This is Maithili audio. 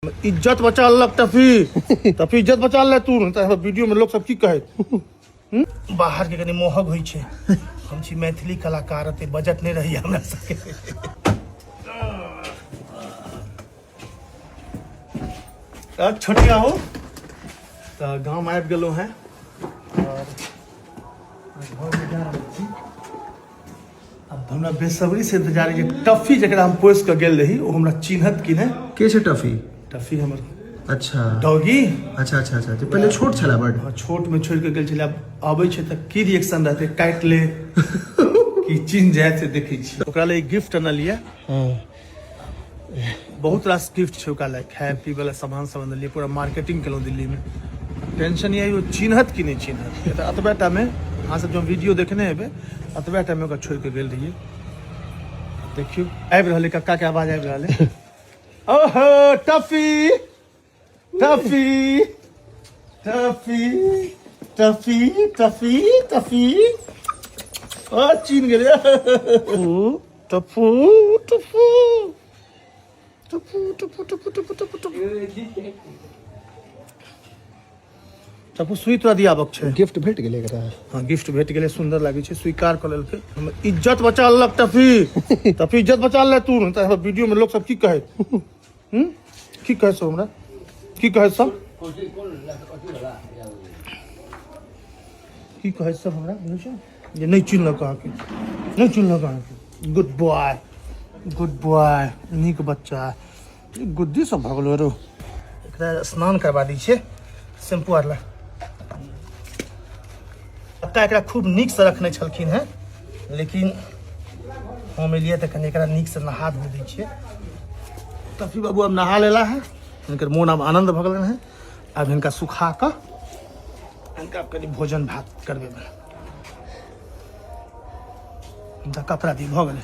इज्जत बचा लेलक टफी। टफी इज्जत बचा ले तू, नहि तऽ हमरा वीडियो में लोग सब की कहे। बाहर के कनी मोहक होइ छै। हम छी मैथिली कलाकार, एते बजट नहि रहैया हमरा सबके। तऽ छोटिया हो तऽ गाम आबि गेलहुँ हेँ और घरमे जा रहल छी। आब हमरा बेसब्री से इंतजार है जे टफी जकरा हम पोसि कऽ गेल रही ओ हमरा चिन्हत कि नहि। के छै टफी? टफी हमर अच्छा डॉगी। अच्छा अच्छा अच्छा, जे पहिले छोट छला बड। हाँ, छोट में छोड़ के गेल छलै। आब अबै छै तऽ की रिएक्शन रहतै, काटि ले कि चिन्ह जाय से देखै छी। ओकरा लेल गिफ्ट अनलियै। बहुत रास गिफ्ट छै ओकरा लेल, खाय पीबै वाला सामान सब अनलियै। पूरा मार्केटिंग केलहुँ दिल्ली में। टेंशन यऽ ओ चिन्हत कि नहि चिन्हत। तऽ एतबे टा मे अहाँ सब जँ वीडियो देखने हेबै, एतबे टा मे ओकरा छोड़ि कऽ गेल रहियै। देखियौ आबि रहल है, कक्का के आवाज आबि रहल है। ओहो टफी टफी टफी टफी टफी टफी, ओ चिन्ह गेलै। टफू टफू टफू टफू टफू टफू टफू टफू टफू, सुई तोरा दियाबक छै। गिफ्ट भेट गेलै एकरा? हाँ, गिफ्ट भेट गेलै, सुंदर लागै छै, स्वीकार कऽ लेलकै। हमर इज्जत बचा लेलक टफी। टफी इज्जत बचा ले तू, नहि तऽ हमरा वीडियो में लोग सब की कहै। की कहै सब हमरा, की कहै सब, की कहै सब हमरा? बुझै छै जे नहि चिन्हलक अहाँके, नहि चिन्हलक अहाँके। गुड बॉय, गुड बॉय, नीक बच्चा। गुद्दी सब भऽ गेलो रो। एकरा स्नान करबा दै छियै शैम्पू आर ला। कक्का एकरा खूब नीकसँ रखने छलखिन हेँ, लेकिन हम एलियै तऽ कनि एकरा नीकसँ नहा धो दै छियै। टफी बाबू आब नहा लेला है, हिनकर मोन आब आनन्द भऽ गेलनि हेँ। आब हिनका सुखा कऽ हिनका कनि भोजन भात करबेबै। हिनका कपड़ा दी भऽ गेलै।